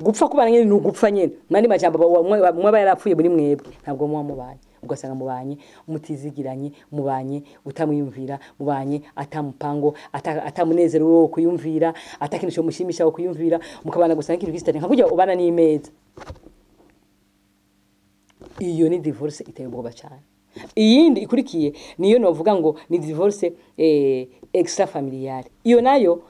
Gupfa kubana nyene ni ugupfa nyene, mandi majambo umwe aba yarapfuye muri mwebwe, ntabwo muba mubanye. Ugasanga mubanye mutizigiranye, mubanye utamwiyumvira, mubanye atamupango, atamunezero wo kuyumvira, atakintu cyo mushimisha wo kuyumvira, mukabana gusa nk'ikintu gisitari nka kurya ubana n'imeza. Iyo ni divorce iteye ubwoba cyane. Iyindi ikurikiye niyo novuga ngo ni divorce extra familiale. Iyo nayo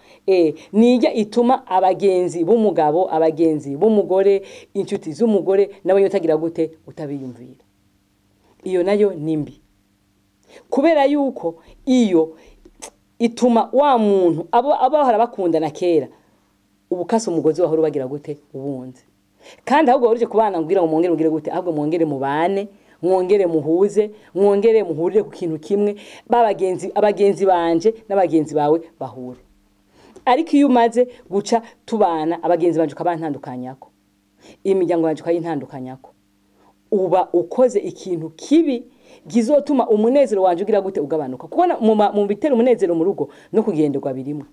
nijya ituma abagenzi b'umugabo, abagenzi b'umugore, inshuti z'umugore nabo utagira gute utabiyumvira. Iyo nayo ni mbi, kubera yuko iyo ituma wa muntu abo bahora bakundana kera ubukase umugozi wahora bagira gute ubunze. Kandi ahubwo waruje kubana ngira ngo mwongere mugire gute, ahubwo mwongere mubane, mwongere muhuze, mwongere muhurire ku kintu kimwe, babagenzi abagenzi banje n'abagenzi bawe bahure. Ariko iyo umaze guca tubana abagenzi banje ukabantandukanyako, imiryango yanje ukayintandukanyako, uba ukoze ikintu kibi gizotuma umunezero wanje ugira gute ugabanuka. Kuko mu bitera umunezero mu rugo no kugenderwa birimo.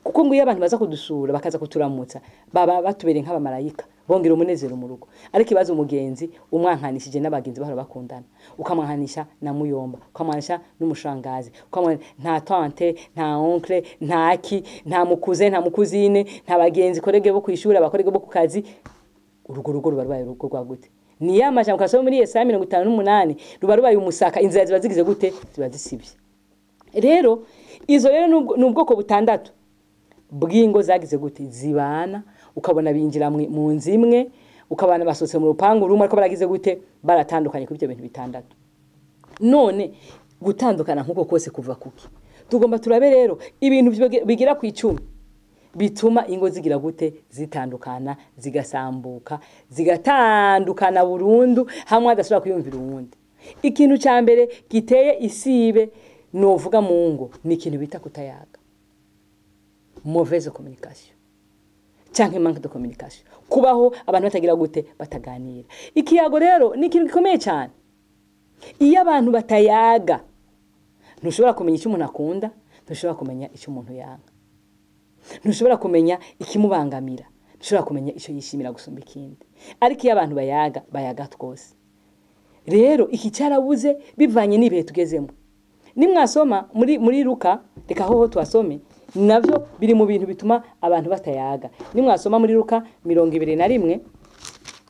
Kuko ngo iyo abantu baza kudusura bakaza kuturamutsa baba batubereye nk'abamarayika, bongera umunezero mu rugo. Ariko ibazo umugenzi umwankanishije n'abagenzi bahora bakundana, ukamwankanisha na muyomba, ukamwankanisha n'umushangazi, nta tante, nta oncle, nta ki, nta mukuze, nta mukuzine, nta bagenzi korege bo kwishura, abakorege bo ku kazi, urugo rugo ruba rubaye urugo rwa gute? Ni ya majambo kasoma muri Yesaya 58 ruba rubaye umusaka, inzira ziba zigize gute? Ziba zisibye. Rero izo rero nubwoko butandatu bw'ingo zagize gute zibana, ukabona binjira mu nzu imwe, ukabana basotse mu rupangu rumwe, ariko baragize gute baratandukanye kuri ibyo bintu bitandatu. None gutandukana nkuko kose kuva kuki? Tugomba turabe rero ibintu bigira ku 10 bituma ingo zigira gute zitandukana, zigasambuka, zigatandukana burundu, hamwe adashobora kwiyumvira uwundi. Ikintu ca mbere giteye isibe novuga mu ngo ni ikintu bita kutayaga, mauvaise communication canke manque de communication, kubaho abantu batagira gute bataganira. Ikiyago rero ni ikintu gikomeye cyane. Iyo abantu batayaga ntushobora kumenya icyo umuntu akunda, ntushobora kumenya icyo umuntu yanga, ntushobora kumenya ikimubangamira, ntushobora kumenya icyo yishimira gusumba ikindi. Ariko iyo abantu bayaga, bayaga twose. Rero iki cyarabuze bivanye n'ibihe tugezemo. Nimwasoma muri Luka, reka hoho twasome, navyo biri mu bintu bituma abantu batayaga. Nimwasoma muri Luka 21,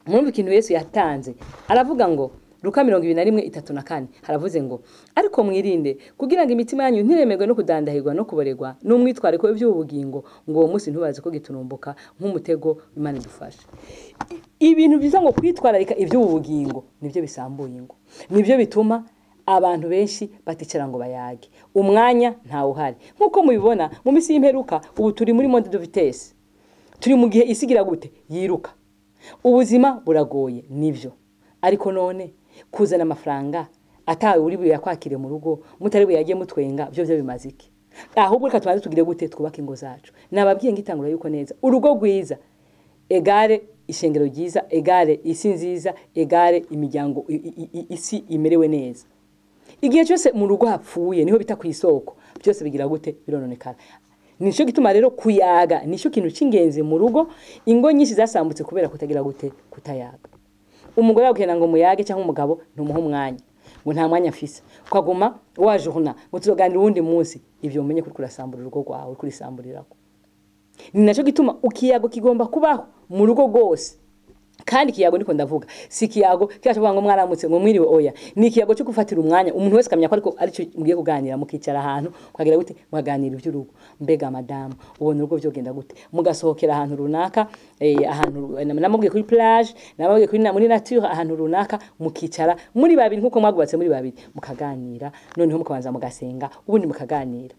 murumva ikintu Yesu yatanze. Aravuga ngo Luka 21:3-4 haravuze ngo ariko mwirinde kugira ngo imitima yanyu ntiremerwe no kudandahirwa no kuborerwa n'umwitwariko w'iby'ubugingo, ngo uwo munsi ntubaze ko giturumbuka nk'umutego. Imana idufashe. Ibintu biza ngo kwitwararika iby'ubugingo nibyo bisambuye ingo, nibyo bituma abantu benshi baticara ngo bayage, umwanya ntawe uhari. Nkuko mubibona mu minsi y'imperuka, ubu turi muri monde de vitesse, turi mu gihe isigira gute yiruka, ubuzima buragoye nibyo. Ariko none kuzana amafaranga atawe uri buyakwakire mu rugo, mutari buyagiye mutwenga, byo byo bimaze iki? Ahubwo reka tubanze tugire gute twubake ingo zacu. Nababwiye ngitangura yuko neza urugo rwiza egare ishengero ryiza, egare isi nziza, egare imiryango isi imerewe neza. Igihe cyose mu rugo hapfuye niho bita kwisoko, byose bigira gute birononekara. Nico gituma rero kuyaga nico kintu c'ingenzi mu rugo. Ingo nyinshi zasambutse kubera kutagira gute kutayaga. Umugore akugenda ngo muyage cyangwa umugabo ntumuhe umwanya, ngo nta mwanya afise, ukaguma wajourna ngo tuzoganira uwundi munsi. Ivyo umenye kuri kurasambura urugo rwawe, kurisamburirako. Ni naco gituma ukiyago kigomba kubaho mu rugo rwose. Kandi ikiyago niko ndavuga, si ikiyago kiyacu ngo mwaramutse ngo mwiriwe, oya, ni ikiyago cyo gufatira umwanya umuntu wese akamenya ko ariko arico mugiye kuganira, mukicara ahantu mukagira gute mukaganira iby'urugo. Mbega madamu ubona urugo byogenda gute? Mugasohokera ahantu runaka, ahantu namubwiye kuri plage, namubwiye kuri muri nature, ahantu runaka mukicara muri babiri nkuko mwagubatse muri babiri, mukaganira. Noneho mukabanza mugasenga, ubundi mukaganira.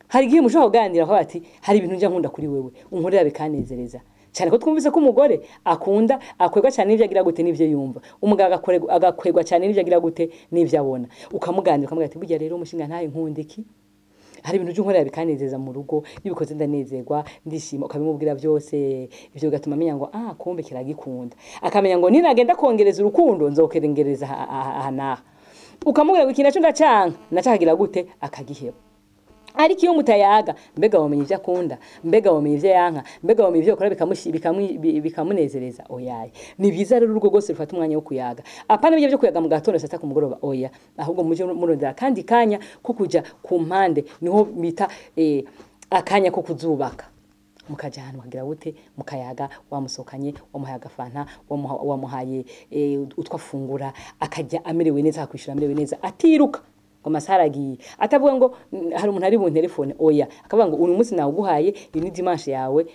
Hari igihe mushobora kuganira ko bati hari ibintu njya nkunda kuri wewe, unkorera bikanezereza. Cyane ko twumvise ko umugore akunda akwegwa cyane n'ivyo agira gute n'ivyo yumva, umugabo agakwegwa cyane n'ivyo agira gute n'ivyo abona. Ukamuganira ukamubwira ati burya rero umushinga ntaye nkunda iki, hari ibintu by'unkorera bikanezeza mu rugo, nibikoze ndanezerwa ndishima. Ukabimubwira byose, ivyo bigatuma amenya ngo ah kumbe kiragikunda, akamenya ngo ninagenda kongereza urukundo nzokerengereza aha naha. Ukamubwira ngo iki naco ndacanka, nacakagira gute akagiheba. Ariko iyo mutayaga, mbega wamenya ivyo akunda? Mbega wamenya ivyo yanka? Mbega wamenya ivyo akora bikamunezereza? Oyaye, ni vyiza rero urugo rwose rufata umwanya wo kuyaga. Apana bijya byo kuyaga mu gatondo, saa sita, ku mugoroba, oya. Ahubwo muje murondera kandi kanya ko kuja ku mpande, niho bita akanya ko kuzubaka. Mukaja ahantu, mukagira gute, mukayaga. Wamusohokanye, wamuhaye agafanta, wamuhaye utwo afungura, akajya amerewe neza, akwishura amerewe neza, atiruka ngo amasaha aragiye, atavuga ngo hari umuntu ari buntelefone, oya. Akavuga ngo uyu munsi nawuguhaye, iyi ni dimanche yawe,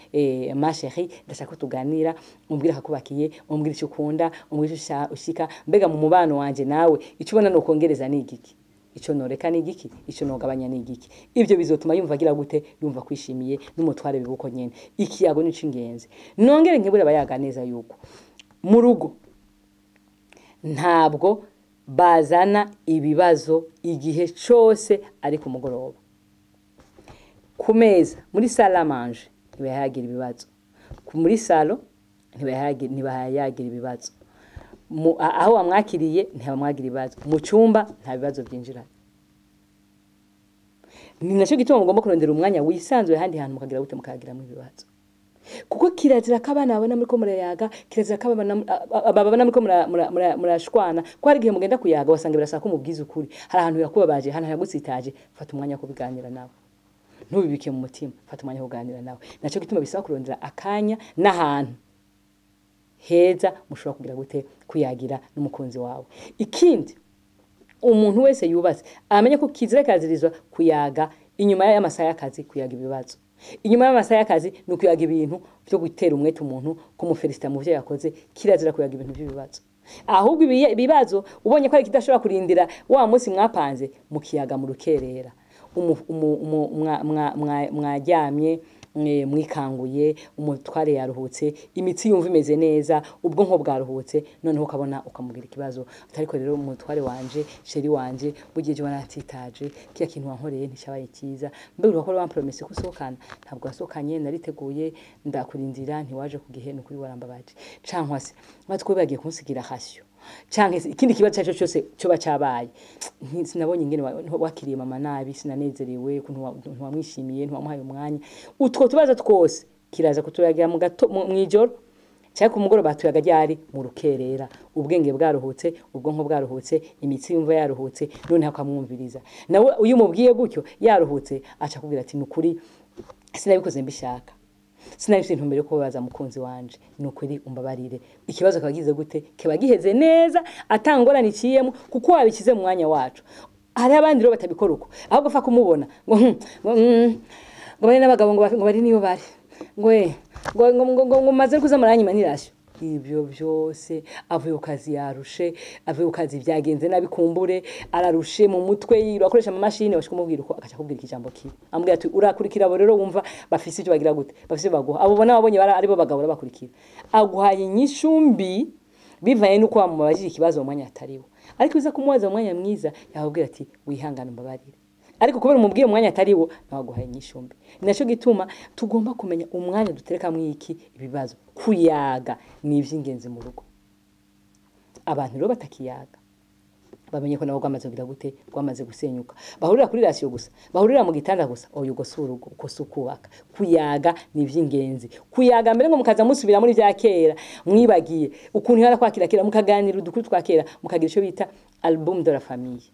ma chérie, ndashaka ko tuganira. Umbwire akakubakiye, umbwire icyo ukunda, umbwire icyo ushika. Mbega mu mubano wanje nawe, icyo ubona nokongereza ni igiki? Ico noreka ni igiki? Ico nogabanya ni igiki? Ivyo bizotuma yumva agira gute? Yumva kwishimiye. N'umutware bibuko nyene. Ikiyago ni c'ingenzi. Nongere nkebure abayaga neza yuko mu rugo ntabwo bazana ibibazo igihe cose ari ku mugoroba ku meza. Muri salle à manger ntibayagira ibibazo, muri salon ntibayagira ibibazo, aho wamwakiriye ntibamwagira ibibazo, mu cyumba nta bibazo byinjira. Ni nacyo gituma mugomba kurondera umwanya wisanzuye ahandi hantu, mukagira gute, mukagiramo ibibazo, kuko kirazira ko abana babona muri ko murayaga, kirazira ko babona muri ko murashwana, ko hari igihe mugenda kuyaga wasanga birasaba ko mubwiza ukuri. Hari ahantu yakubabaje, hari ahantu yagutsitaje. Fata umwanya wo kubiganira nawe, ntubibike mu mutima. Fata umwanya wo kuganira nawe. Nacyo gituma bisaba kurondera akanya n'ahantu heza mushobora kugira gute, kuyagira n'umukunzi wawe. Ikindi, umuntu wese yubatse amenye ko kizira kazirizwa kuyaga inyuma y'amasaha y'akazi. Kuyaga ibibazo inyuma y'amasaha y'akazi ni ukuyaga ibintu byo gutera umwete umuntu, kumufelicita mu byo yakoze. Kirazira kuyaga ibintu by'ibibazo. Ahubwo ibibazo ubonye ko ari kidashobora kurindira wa munsi mwapanze, mukiyaga mu rukerera, mwaryamye, mwikanguye, umutware yaruhutse, imitsi yumva imeze neza, ubwonko bwaruhutse, noneho ukabona ukamubwira ikibazo. Ariko rero umutware wanje, chéri wanje, bugiye ejo waransitaje, kiya kintu wankoreye nticyabaye cyiza. Mbega urakora wampromesse ko usohokana, ntabwo wasohokanye, nariteguye ndakurindira, ntiwaje ku gihe, nukuri warambabaje. Cankwa se batwe bagiye kunsigira ration, canke se ikindi kibazo cyaco cyose cyoba cyabaye, sinabonye ingene wakiriye mama nabi, sinanezerewe ukuntu ntiwamwishimiye, ntiwamuhaye umwanya. Utwo tubazo twose kiraza kutuyagira mu gato mwijoro cyangwa ku mugoroba. Tuyaga ryari? Mu rukerera, ubwenge bwaruhutse, ubwonko bwaruhutse, imitsi yumva yaruhutse, noneho akamwumviriza. Nawe iyo umubwiye gutyo yaruhutse, aca akubwira ati: "Nukuri sinabikoze mbishaka, sinabifite intumbero yo kubabaza mukunzi wanje, ni ukuri umbabarire." Ikibazo kaba gize gute? Kiba giheze neza, atangorane iciyemo, kuko wabishyize mu mwanya wacu. Hari abandi rero batabikora uko, ahubwo fa kumubona ngo ngo ngo bari n'abagabo, ngo bari niyo bari, ngo ngo maze kuza muranyima nirasyo. Ibyo byose avuye ku kazi yarushe, avuye ku kazi byagenze nabi, kumbure ararushe mu mutwe, yirwa akoresha amamashini, washika umubwira uko, agaca akubwira ikijambo kibi. Amubwira ati: "Urakurikira abo rero wumva bafise ibyo bagira gute, bafise ibyo baguha, abo ubona wabonye aribo bagabo urabakurikira." Aguhaye inyishu mbi bivanye n'uko wamubajije ikibazo mu mwanya atariwo. Ariko uza kumubaza mu mwanya mwiza, yakubwira ati: "Wihangane, umbabarire." Ariko kubera umubwiye mu mwanya atariwo, nawe aguhaye inyishu mbi. Ni naco gituma tugomba kumenya umwanya duterekamwo iki, ibibazo. Kuyaga ni ivy'ingenzi mu rugo. Abantu rero batakiyaga, bamenye ko nabo rwamaze kugira gute? Rwamaze gusenyuka. Bahurira kuri ration gusa, bahurira mu gitanda gusa, oyo ugo si urugo, uko si ukubaka. Kuyaga ni ivy'ingenzi. Kuyaga mbere ngo mukaza musubira muri vya kera mwibagiye, ukuntu yara kwakira kera, mukaganira udukuru twa kera, mukagira ico bita album de la famille.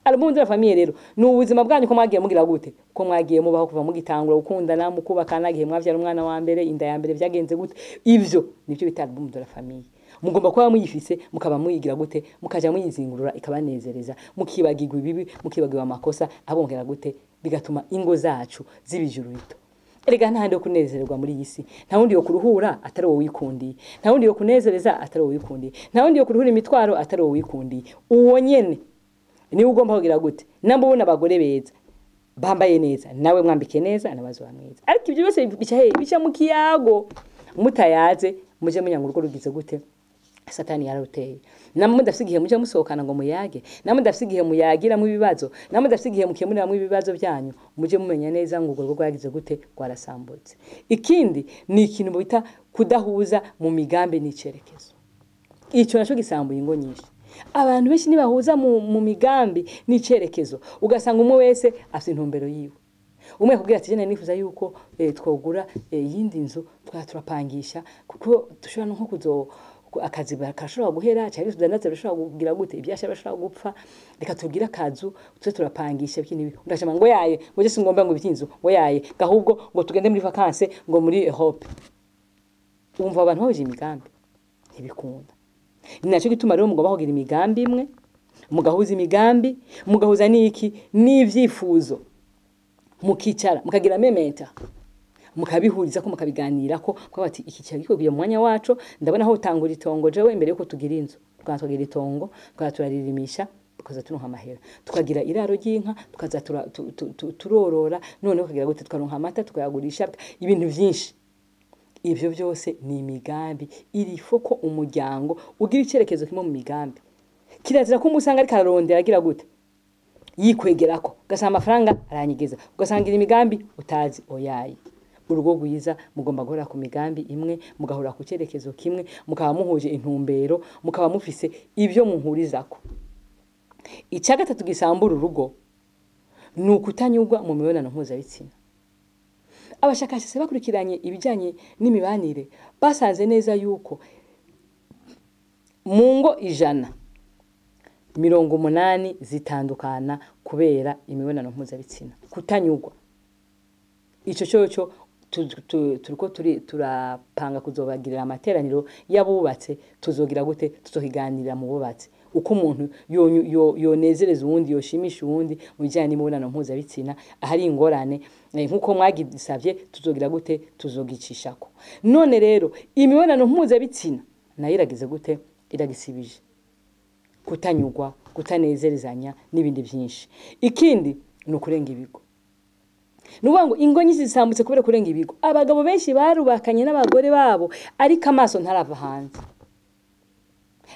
Album de la famille rero ni ubuzima bwanyu, ko mwagiye mugira gute, ko mwagiye mubaho kuva mugitangura gukundana, mukubakana, igihe mwavyara umwana wa mbere, inda ya mbere vyagenze gute. Ivyo nivyo bita album de la famille. Mugomba kuba muyifise, mukaba muyigira gute, mukaja muyizingurura, ikabanezereza, mukibagirwa ibibi, mukibagirwa amakosa, abongera gute, bigatuma ingo zacu ziba ijuru rito. Erega nta handi yo kunezererwa muri iyi si, nta wundi yo kuruhura atari wowe wikundiye, nta wundi yo kunezereza atari wowe wikundiye, nta wundi yo kuruhura imitwaro atari wowe wikundiye. Uwo nyene niwe ugomba kugira gute. Namba ubona abagore beza bambaye neza, nawe mwambike neza, nabazoba mwiza. Ariko ibyo byose bica he? Bica mu kiyago. Mutayaze, muje munyanga urugo rugize gute? Satani yararuteye. Namwe mudafise igihe muje musohokana ngo muyage, namwe mudafise igihe muyagiramo ibibazo, namwe mudafise igihe mukemuriramwo ibibazo byanyu, muje mumenya neza ngo urwo rugo rwagize gute? Rwarasambutse. Ikindi ni ikintu bita kudahuza mu migambi n'icerekezo. Ico naco gisambuye ingo nyinshi. Abantu benshi ntibahuza mu migambi n'icerekezo, ugasanga umwe wese afite intumbero yiwe. Umwe akubwira ati jene nifuza yuko twogura iyindi nzu turapangisha, kuko dushobora no nko kuzo akazi kashobora guhera, cyangwa tudandaza bishobora kugira gute, ibyasha bishobora gupfa, reka tugire akazu tuze turapangisha iki nibi. Ndashama ngo yaye ngo je singomba ngo ibitinzu, ngo yaye gahubwo ngo tugende muri vacances ngo muri Europe. Umva abantu bahuje imigambi ntibikunda. Ni nacyo gituma rero mugomba kugira imigambi imwe, mugahuza imigambi, mugahuza n'iki n'ivyifuzo, mukicara mukagira mementa, mukabihuriza ko mukabiganirako, kwa bati iki cyari gikwiye mu mwanya wacu. Ndabona aho utangura itongo jewe imbere yuko tugira inzu, tukagira itongo tukaza turaririmisha, tukaza turonka amahera, tukagira iraro ry'inka, tukaza turorora, noneho tukagira gute, tukaronka amata tukayagurisha, ibintu vyinshi. Ivyo byose ni imigambi. Irifo ko umuryango ugira icerekezo kimwe mu migambi. Kirazira ko umusanga ariko ararondera agira gute, yikwegerako, ugasanga amafaranga aranyegeza, ugasangira imigambi utazi. Oyaye, urugo rwiza mugomba guhora ku migambi imwe, mugahora ku cyerekezo kimwe, mukaba muhuje intumbero, mukaba mufise ibyo muhurizako. Icya gatatu gisambura urugo ni ukutanyurwa mu mibonano mpuzabitsina. Abashakashatsi bakurikiranye ibijyanye n'imibanire basanze neza yuko mu ngo 100, 80 zitandukana kubera imibonano mpuzabitsina, kutanyurwa. Ico cyoco turiko turapanga kuzobagirira amateraniro y'abubatse, tuzogira gute, tuzohiganirira mu bubatse uko umuntu yonezereza uwundi, yoshimisha uwundi mu bijyanye n'imibonano mpuzabitsina. Ahari ingorane, nkuko mwagisavye, tuzogira gute, tuzogicishako. None rero imibonano mpuzabitsina nayo iragize gute, iragisibije kutanyurwa, kutanezerezanya n'ibindi byinshi. Ikindi ni ukurenga ibigo. Ni ukuvuga ngo ingo nyinshi zisambutse kubera kurenga ibigo. Abagabo benshi barubakanye n'abagore babo, ariko amaso ntarava hanze,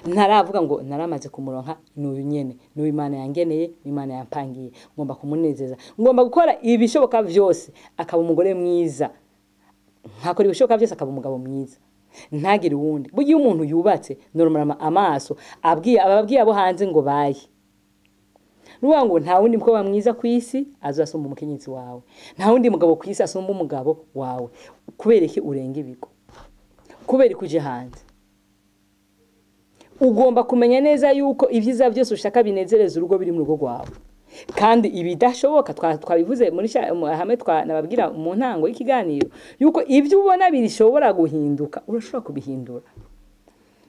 ntaravuga ngo naramaze kumuronka, n'uyu nyene, n'uyu Imana yangeneye, n'Imana yampangiye, ngomba kumunezeza, ngomba gukora ibishoboka vyose akaba umugore mwiza, nkakora ibishoboka byose akaba umugabo mwiza, ntagire uwundi. Burya iyo umuntu yubatse normal, amaso abwiye ababwiye abo hanze ngo baye, nuvuga ngo nta wundi mukobwa mwiza ku isi azasumba umukenyezi wawe, nta wundi mugabo ku isi asumba umugabo wawe. Kubera iki urenga ibigo? Kubera iki uje hanze? Ugomba kumenya neza yuko ibyiza byose ushaka binezereza urugo biri mu rugo rwawe, kandi ibidashoboka twabivuze muri hamwe nababwira mu ntango y'ikiganiro yuko ibyo ubona birishobora guhinduka urashobora kubihindura.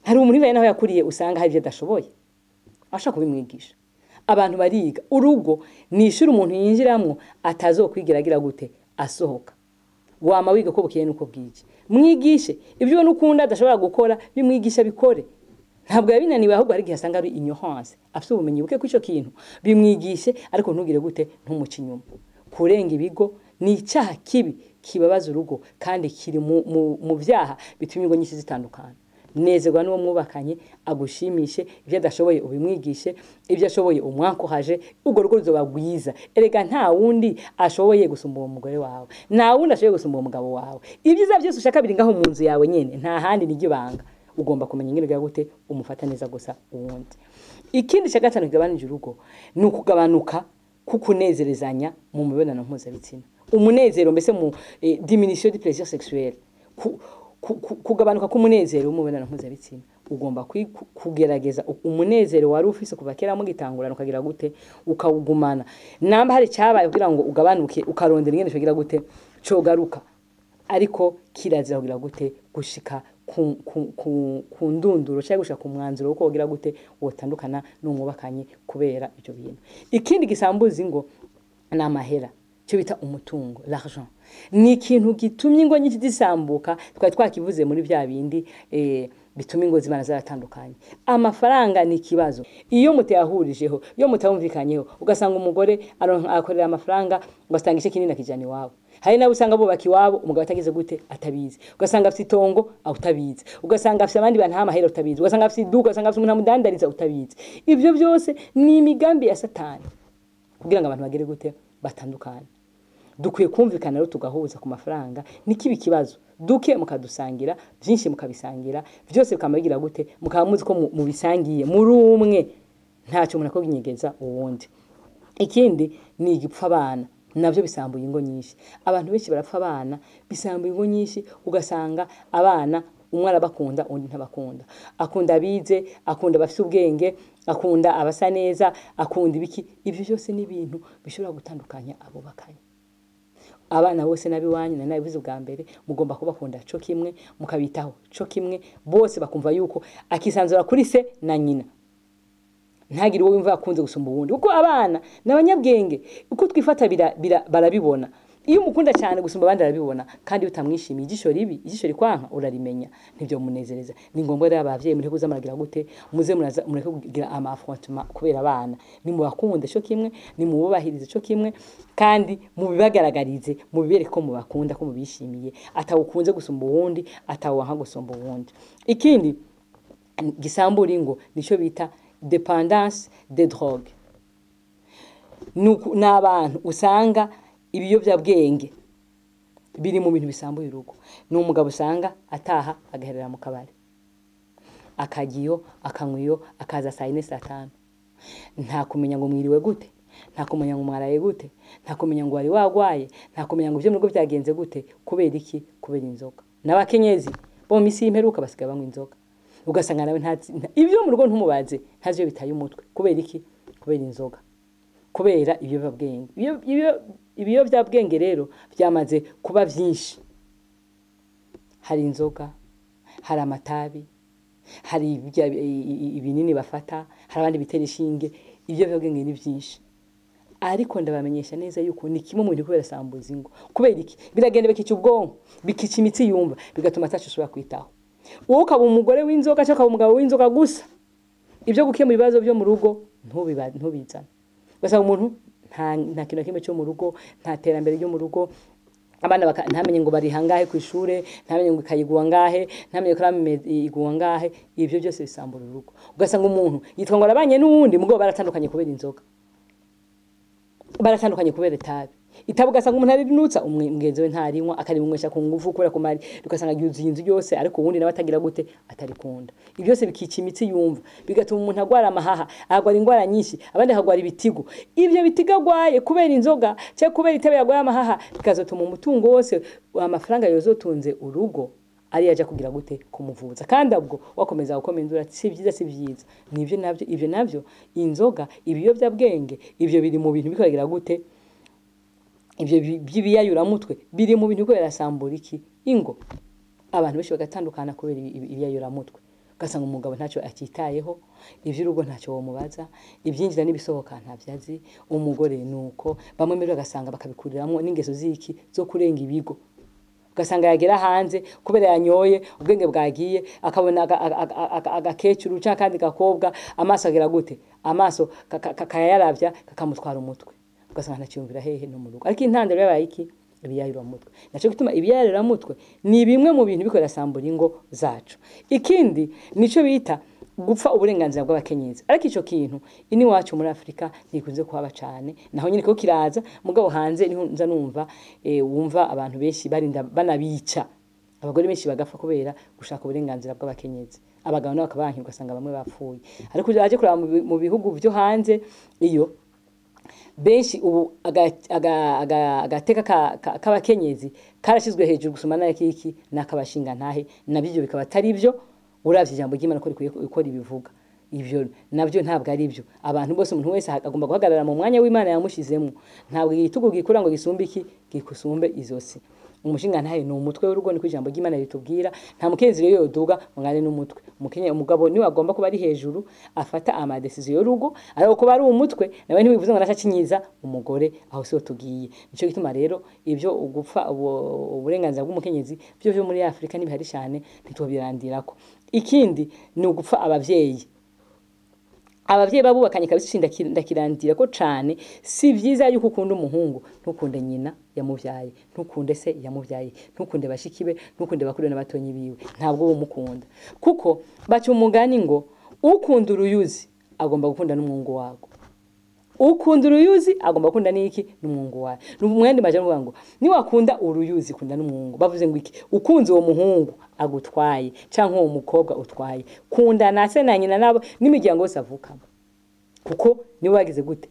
Hari umuntu naho yakuriye usanga hari ibyo adashoboye, ashobora kubimwigisha. Abantu bariga. Urugo ni ishuri umuntu yinjiramwo atazokwigira agira gute asohoka. Wama wiga ko bukeye nuko bwije. Mwigishe ibyo ubona ukunda adashobora gukora, bimwigisha bikore. Ntabwo yabinaniwe, ahubwo hari igihe asanga ari ignorance, afite ubumenyi buke kw'ico kintu, bimwigishe, ariko ntugire gute, ntumuce inyuma. Kurenga ibigo ni icyaha kibi kibabaza urugo, kandi kiri mu vyaha bituma ingo nyinshi zitandukana. Nezerwa n'uwo mwubakanye, agushimishe, ibyo adashoboye ubimwigishe, ibyo ashoboye umwankohaje, urwo rugo ruzoba rwiza. Erega nta wundi ashoboye gusumba uwo mugore wawe, nta wundi ashoboye gusumba uwo mugabo wawe. Ibyiza byose ushaka biri ngaho mu nzu yawe nyene, nta handi, niryo banga. Ugomba kumenya ingene ugira gute umufata neza gusa uwundi. Ikindi cya gatanu kigabanije urugo ni ukugabanuka kukunezerezanya mu mibonano mpuzabitsina, umunezero mbese mu diminution du plaisir sexuel, kugabanuka k'umunezero w'umubonano mpuzabitsina. Ugomba kugerageza umunezero wari ufise kuva kera mugitangurana ukagira gute, ukawugumana. Namba hari cyabaye kugira ngo ugabanuke, ukarondera ingene cogira gute cogaruka, ariko kirazira kugira gute gushika ku ndunduro cyangwa gushika ku mwanzuro wo kugira gute wotandukana n'umwubakanye kubera ibyo bintu. Ikindi gisambuza ingo ni amahera, cyo bita umutungo, l'argent. Ni ikintu gitumye ingo nyinshi zisambuka, twari twakivuze muri bya bindi bituma ingo zibana zaratandukanye. Amafaranga ni ikibazo. Iyo mutayahurijeho, iyo mutayumvikanyeho, ugasanga umugore akorera amafaranga, ugasanga igice kinini akijana iwabo. Hari nabo usanga bubaka iwabo, umugabo atagize gute atabizi, ugasanga afite itongo utabizi, ugasanga afite abandi bantu amahera utabizi, ugasanga afite iduka, ugasanga afite umuntu amudandariza utabizi. Ibyo byose ni imigambi ya Satani kugira ngo abantu bagere gute batandukane. Dukwiye kumvikana rero tugahuza ku mafaranga. Nikiba ikibazo Duke mukadusangira, byinshi mukabisangira, byose bikaba gute, mukaba muzi ko mubisangiye muri umwe, ntacyo umuntu akoginyegeza uwundi. Ikindi ni igipfa abana, navyo bisambuye ingo nyinshi. Abantu benshi barapfa abana, bisambuye ingo nyinshi. Ugasanga abana umwe arabakunda, undi ntabakunda. Akunda abize, akunda abafite ubwenge, akunda abasa neza, akunda ibiki. Ibyo byose ni ibintu bishobora gutandukanya abo bakanye. Abana bose n'abiwanyu, nari nabivuze ubwa mbere, mugomba kubakunda co kimwe, mukabitaho co kimwe, bose bakumva yuko akisanzura kuri se na nyina, ntagire uwo wumva akunze gusumba uwundi, kuko abana ni abanyabwenge. Uko twifata barabibona. Iyo umukunda cyane gusumba abandi arabibona, kandi iyo utamwishimiye, ijisho ribi, ijisho rikwanka urarimenya, ntibyo munezereza. Ni ngombwa rero abavyeyi mureke kuza muragira gute, muze muraza mureke kugira ama affrontement kubera abana. Nimubakunde cyo kimwe, nimububahirize cyo kimwe, kandi mubibagaragarize, mubibereke ko mubakunda, ko mubishimiye, atawukunze gusumba uwundi, atawuwanka gusumba uwundi. Ikindi gisambura ingo nico bita dépendance de drogue. Ni abantu usanga ibiyobyabwenge biri mu bintu bisambuye urugo. Ni umugabo usanga ataha agaherera mu kabari, akajya iyo, akanywa iyo, akaza saa 4, saa 5, nta kumenya ngo mwiriwe gute, nta kumenya ngo mwaraye gute, nta kumenya ngo wari wagwaye, nta kumenya ngo ibyo mu rugo byagenze gute. Kubera iki? Kubera inzoga. N'abakenyezi bo mu minsi y'imperuka basigaye banywa inzoga, ugasanga nawe ntazi ibyo mu rugo, ntumubaze, ntazi iyo bitaye umutwe. Kubera iki? Kubera inzoga, kubera ibiyobyabwenge. Ibiyobyabwenge rero byamaze kuba byinshi. Hari inzoga, hari amatabi, hari ibinini bafata, hari abandi bitera ishinge. Ibiyobyabwenge ni byinshi, ariko ndabamenyesha neza yuko ni kimwe mu bintu kubera sambuza ingo. Kubera iki? Biragenda bikica ubwonko, bikica imitsi yumva, bigatuma ataco ushobora kwitaho. Wowe ukaba umugore w'inzoga cyangwa ukaba umugabo w'inzoga gusa, ibyo gukemura ibibazo byo mu rugo ntubizane. Ugasanga umuntu nta kintu na kimwe cyo mu rugo, nta terambere ryo mu rugo, abana ntamenye ngo bari hangahe ku ishure, ntamenye ngo ikayigwa ngahe, ntamenye ko ikaramu igwa ngahe. Ibyo byose bisambura urugo. Ugasanga umuntu yitwa ngo arabanye n'uwundi, mugabo baratandukanye kubera inzoga, baratandukanye kubera itabi. Itabi ugasanga umuntu arinutsa, mugenzi we ntarinywa, akarimunywesha ku nguvu kubera kumari, ugasanga yuzuye inzu yose, ariko uwundi nawe atagira gute, atarikunda. Ibyo byose bikica imitsi yumva, bigatuma umuntu agwara amahaha, agwara ingwara nyinshi, abandi akagwara ibitigo. Ibyo bitigo agwaye kubera inzoga cyangwa kubera itabi yagwaye amahaha, bikazotuma umutungo wose, amafaranga yozotunze urugo, ari yaja kugira gute, kumuvuza. Kandi ubwo wakomeza gukoma induru ati si byiza, si byiza. Nibyo nabyo, ibyo nabyo, inzoga, ibiyobyabwenge, ibyo biri mu bintu bikoragira gute, ibyo by'ibiyayuramutwe biri mu bintu kubera sambura iki, ingo. Abantu benshi bagatandukana kubera ibiyayuramutwe. Ugasanga umugabo ntacyo akitayeho, iby'urugo ntacyo womubaza, ibyinjira n'ibisohoka ntabyo azi. Umugore nuko, bamwe mbere bagasanga bakabikuriramwo n'ingeso ziki, zo kurenga ibigo. Ugasanga yagera hanze kubera yanyoye, ubwenge bwagiye, akabona agakecuru canke akandi gakobwa, amaso agira gute, amaso kayaravya, kakamutwara umutwe, ugasanga ntaciyumvira hehe, no mu rugo. Ariko intandaro yabaye iki? Ibiyayuramutwe. Naco gituma ibiyayuramutwe ni bimwe mu bintu bikorera sambura ingo zacu. Ikindi nico bita gupfa uburenganzira bw'abakenyezi. Ariko ico kintu ini wacu muri Afrika ntikunze kuhaba cane, naho nyine ko kiraza, mugabo hanze niho nza numva, wumva abantu benshi barinda banabica, abagore benshi bagapfa kubera gushaka uburenganzira bw'abakenyezi. Abagabo nabo bakabankirwa, ugasanga bamwe bapfuye. Ariko aje kuraba mu bihugu vyo hanze iyo, benshi ubu agateka k'abakenyezi karashizwe hejuru gusoma n'ayakiki n'akabashinga ntahe. Nabyo ivyo bikaba atari byo, uravye ijambo ry'Imana ko rikwiye uko ribivuga, ivyo nabyo ntabwo ari byo. Abantu bose, umuntu wese agomba guhagarara mu mwanya w'Imana yamushizemo. Ntabwo igitugu gikura ngo gisumbe iki, gikusumbe izosi. Umushinga ntahe ni umutwe w'urugo, niko ijambo ry'Imana ritubwira. Nta mukenyezi rero yoduga ngo ngane n'umutwe. Umugabo niwe agomba kuba ari hejuru, afata ama décision y'urugo, ariko kuba ari umutwe nawe ntibivuze ngo aracacinyiza umugore. Aho siho tugiye. Nico gituma rero ibyo ugupfa uburenganzira bw'umukenyezi byo muri Afrika ntibihari cyane, ntitwobirandirako. Ikindi ni ugupfa abavyeyi. Abavyeyi babubakanye kabisa, ndakirandira ko cane. Si vyiza yuko ukunda umuhungu ntukunde nyina yamuvyaye, ntukunde se yamuvyaye, ntukunde bashiki be, ntukunde bakuru n'abatonyi biwe. Ntabwo uwo mukunda, kuko baca umugani ngo ukunda uruyuzi agomba gukunda n'umwungu wago. Ukunda uruyuzi agomba gukunda n'iki? N'umwungu wawe. Mwandi maje ngo ngo niwakunda uruyuzi kunda n'umwungu. Bavuze ngo iki? Ukunze uwo muhungu agutwaye canke uwo mukobwa utwaye, kunda na se na nyina nabo n'imiryango yose avukamo, kuko nibo bagize gute,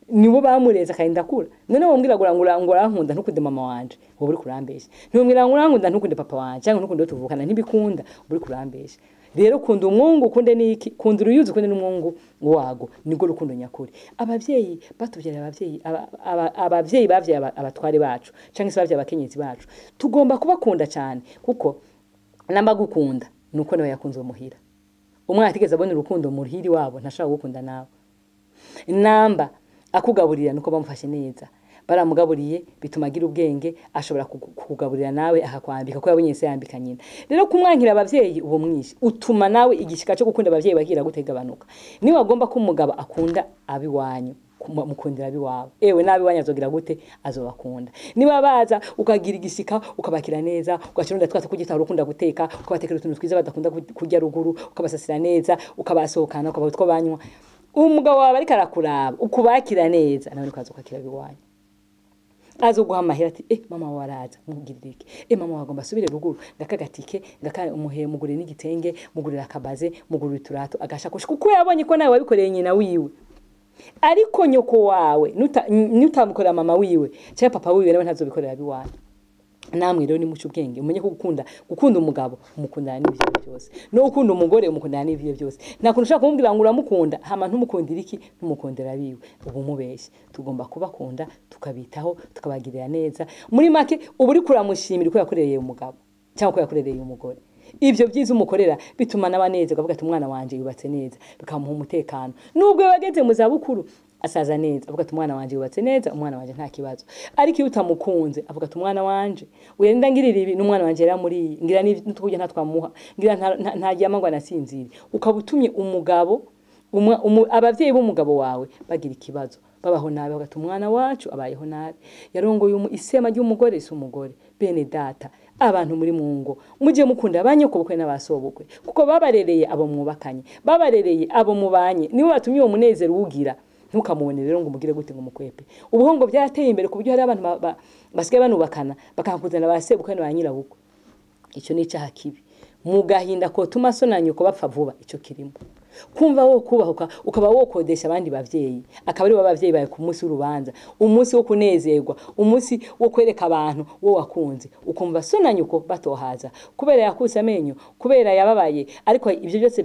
nibo bamureze akarinda akura. None wombwira ngo urankunda ntukunde mama wanje, wowe uri kurambesha. Ntiwombwira ngo urankunda ntukunde papa wanje cyangwa ntukunde uwo tuvukana, ntibikunda, uri kurambesha. Rero kunda umwungu ukunde n'iki? Kunda uruyuzi ukunde n'umwungu wago, nibwo rukundo nyakuri. Abavyeyi batuvyara, abavyeyi abavyeyi bavyaye abatware bacu canke se bavyaye abakenyezi bacu, tugomba kubakunda cyane, kuko namba gukunda nuko nawe yakunze muhira. Umwana atigeze abona urukundo muhiri wabo ntashobora gukunda nawe. Namba akugaburira nuko bamufashe neza, baramugaburiye bituma agira ubwenge, ashobora kukugaburira nawe akakwambika ko yabonye se yambika nyina. Rero kumwankira abavyeyi uwo mwishi utuma nawe igishika cyo gukunda abavyeyi bagira gutegabanuka. Niba agomba ko umugabo akunda abiwanyu, mukundira abiwawe, ewe nabi wanyu azogira gute? Azobakunda. Niba baza ukagira igishika ukabakira neza, ugashira twatse kugita urukunda guteka, ukabatekera utuntu twiza badakunda kurya ruguru, ukabasasira neza, ukabasohokana, ukabaha utwo banywa, umugabo wawe ariko arakuraba ukubakira neza, nawe niko azokwakira abiwanyu. Azoguha amahera ati mama wawe araza mugirire iki, mama wawe agomba asubire ruguru, ngakagatike ngaka umuhe, mugurire n'igitenge, mugurire akabaze, mugurire uturato, agashakoshi, kuko yabonye ko nawe wabikoreye nyina wiwe. Ariko nyoko wawe nutamukorera mama wiwe cyangwa papa wiwe, nawe ntazobikorera abiwanyu. Namwe rero nimuce ubwenge, umenye ko gukunda umugabo umukundana n'ibyo byose, no gukunda umugore umukundana n'ibyo byose. Nta kuntu ushobora kumubwira ngo uramukunda hama ntumukundire iki, ntumukundira abiwe, ubu umubeshye. Tugomba kubakunda, tukabitaho, tukabagirira neza. Muri make uba uri kuramushimira uko yakorereye umugabo cyangwa uko yakorereye umugore. Ibyo byiza umukorera bituma n'abanezerwa, avuga ati umwana wanje yubatse neza, bikamuha umutekano. Nubwo yageze mu zabukuru asaza neza, avuga ati umwana wanje yubatse neza, umwana wanje nta kibazo. Ariko iyo utamukunze avuga ati umwana wanje uyenda ngirira ibi, n'umwana wanje yaramuriye, ngira n'utwo ntatwamuha, ngira ntaryama ngo anasinzire. Ukaba utumye umugabo abavyeyi b'umugabo wawe bagira ikibazo, babaho nabi, bavuga ati umwana wacu abayeho nabi, yarongoye isema ry'umugore si umugore. Bene data, abantu muri mu ngo mujye mukunda abanyoko bukwe n'abasobukwe, kuko babarereye abo mwubakanye, babarereye abo mubanye, nibo batumye uwo munezero uwugira. Ntukamubone rero ngo umugire gute ngo umukwepe. Ubuhongo byateye imbere ku buryo hari abantu basigaye banubakana bakakuzana ba sebukwe na ba nyirabukwe. Icyo ni icyaha kibi. Mu gahinda ko tuma so na nyoko bapfa vuba, icyo kirimo. Kumva wo kubahuka ukaba wokodesha abandi bavyeyi, akaba ari bo bavyeyi bawe ku munsi w'urubanza, umunsi wo kunezerwa, umunsi wo kwereka abantu wo wakunze, ukumva so na nyoko batohaza kubera yakuse amenyo, kubera yababaye. Ariko ibyo byose